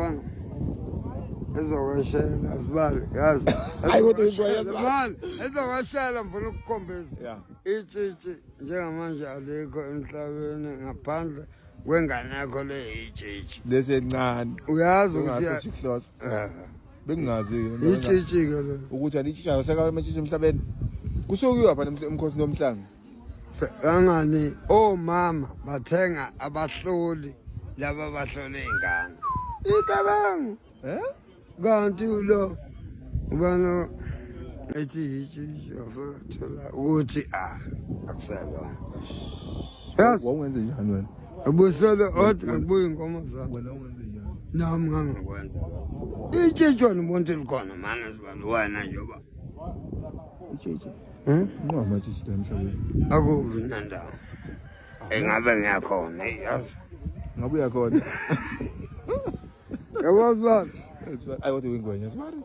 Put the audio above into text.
Yabona? Ezokweshela sibali yazi. Hayi, kodwa into ayenzayo. Mani, ezokweshela ngifuna ukukhombisa. Yeah. Itshitshi njengamanje alikho emhlabeni ngaphandle kwengane yakho le itshitshi. Lesi encane. Uyazi ukuthi Ungathi ihloso. Eh, Bengingazi-ke. itshitshi ke lo. Ukuthi alitshitsha seka amatshitshi emhlabeni. Kusuke kuyiwa phana emkhosini womhlanga. Kangani omama bathenga abahloli laba abahlole ingane. Icabango. Eh? Kanti lo ubani ethi itshitshi wafika thola ukuthi ah akuselona. Yazi Wawungenze njani wena? ubusele othi akubuye inkomo zami. Wena ungenze njani? Nami ngangakwenza lokho. Itshitshi wena ubona ukuthi likhona mane sibali wena njengoba. Itshitshi. Hmm? Nqwa amatshitshi la emhlabeni. Akuvi nandawo. Engabe ngiyakhona yazi. Ngabe uyakhona. Yabo sibali. Ayi kodwa uyingwenya sibali.